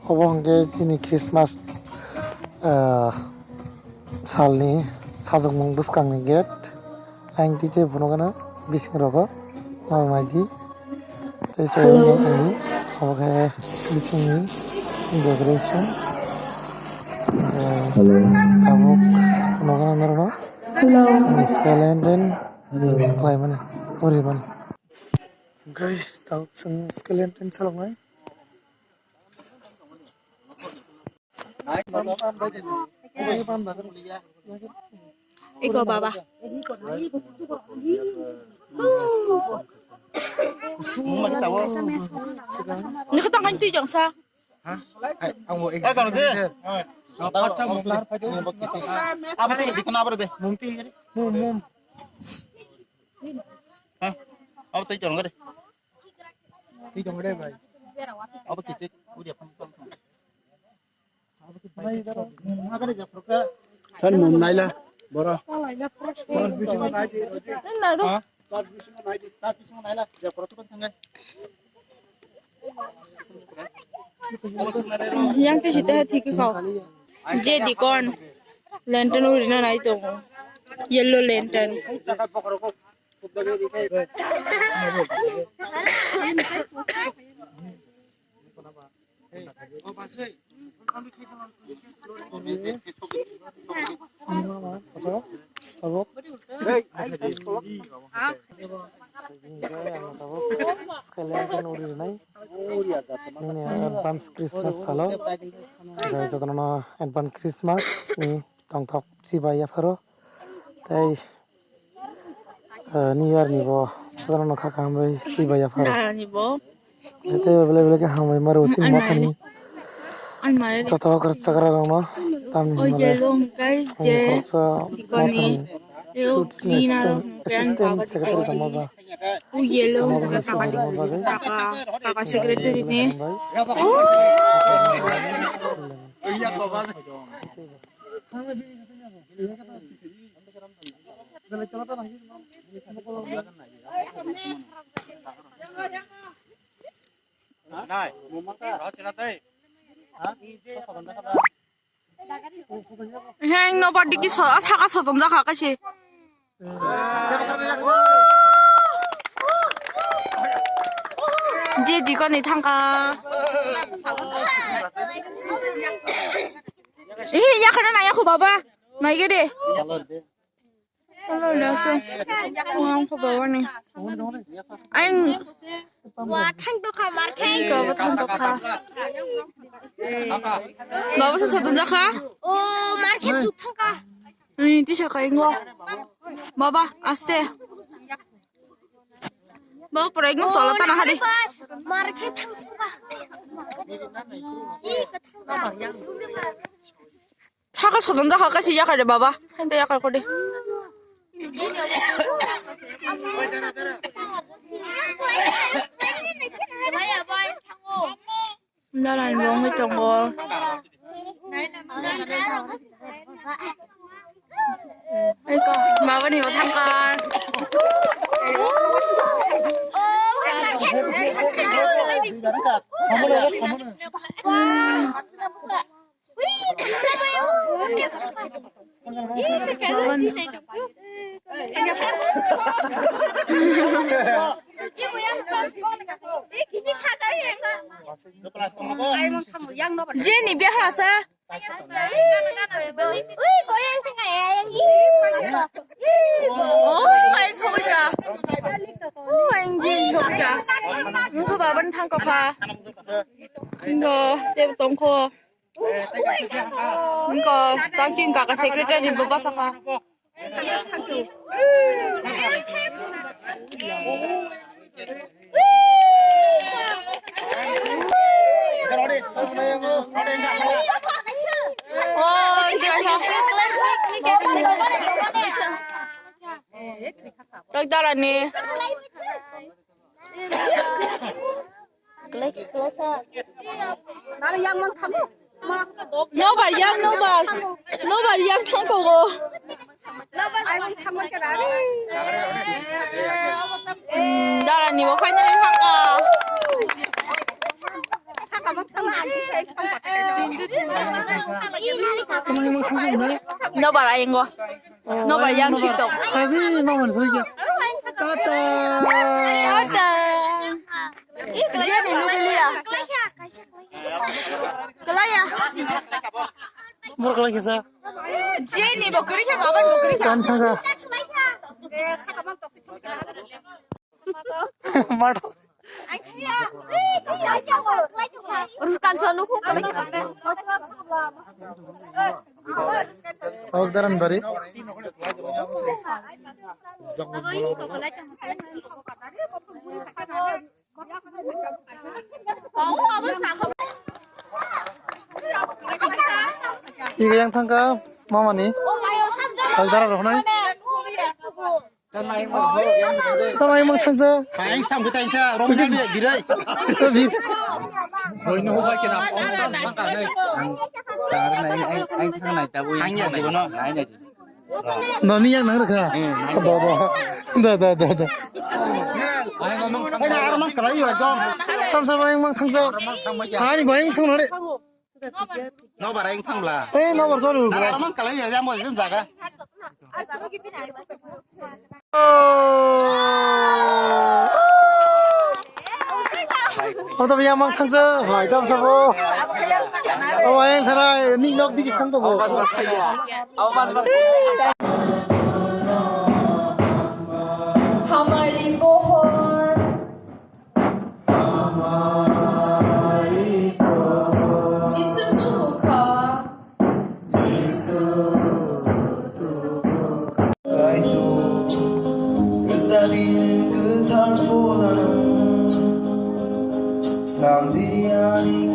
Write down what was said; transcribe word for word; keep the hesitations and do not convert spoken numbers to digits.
Obo hwnkhe chini Christmas, ah, salni sajwkmung bwskangni gate. Ang twi tei phunukgano bising rogo norok naidi. Tei chwng Hello. Nini obo khe bisingni decoration. Hello. Tabuk phunukgano norokno Hello. Skeleton khlaimani, purimani. Hwnkhe tabuk chwng skeleton saloknai. Iko baba. Niko tang kan tui jong sa. Hah? Hai, ang mau Eh, kalau je. Apa cang mau kelar pada? Apa tuh di kenapa deh? Mumti, mum, mum. Hah? Apa tuh jangan deh? Twi tong re bai. Abo kichik, udia phan phan phan. Than mum naila, boro. Nai do. Ha? Yang tu sita thik kau. Je dikon. Lantern uri na nai tongo. Yellow lantern. Nini advance Christmas salo. Jotono advance Christmas ni tongthok chibai yapharo. Tei Ah, New Year ni bo jotono no kha kaham bai chibai yapharo. Dara ni bo. Tei belai belai khe hambai maro chini mothani. Joto kwrwk chagra rokno tamni hwnmale. Khoroksa mothani fruits ni assistant, assistant secretary tongma ba. Tongma bagwi sujurma bagwi. Kaka secretary ni. Hambai. Heng no badi ki so, saka soton jakha kaise. Je dikoni thangkha. Ih, yakhana naya khu baba. Naigede. Hello, Dasu. Ang ko bawa ni. Ang. Wa thang to kha, mar thang. Ko ba thang to kha. Baba so sodon jakha? O, mar khe chuk thang kha. Ni ti sa kai ngo. Baba, aste. Baba, pura ngo tola tana hari. Mar khe thang suka. Ih, ka thang ka. Saka sodon jakha kaisa yakar de baba. Hain ta yakar kode. Dalan bongwi tongo. Eko, baba ni bo thangkha. Jini biha sa. Ui, koyang tengah ya, yang ini. Oh, yang kau ya. Oh, yang jin kau ya. Nunggu baban thang kau kha. Nunggu, tep tong kho. Nunggu, tang jin kaka secretary bo basa kha. Tak darani. Nobar yang nobar. Nobar yang thangkogo. Hmm, darani bo finally thangka. Nobar ayengo. Nobar yang sitok. Haji mamon hoiga. Tata. Tata. Jenny nuglia. Kalaya. Mor kalai kisa. Jenny bokri khe baban bokri khe. Kan thanga. Mat. Ruskan sonu ku kalai. Awak daran bari. Iga yang thangka mamani. Hal dara rohnai. Tama yang mang thangsa. Kain tam kita inca romnya dia birai. Tapi Boy no hoba kena pom tam thangka nai. Tar nai ai ai thang nai ta boy. Hanya di bono. Nai nai. Noni yang nang rekha. Da da. Da da da da. Ai na mang thangsa. Tam sa yang mang thangsa. Ani bai yang thang nare. Nobar aing thangla. Eh, nobar solu. Dara mang kalai ya, jamo jin jaga. Oto biya mang thangsa, hai, dam sabo. O aing sarai, ni nok digi thang to bo. Hamari pohor. Jisu tubu kha. Jisu tubu kha. Kaitor, rwjadi kwthar pholano. Slam di ani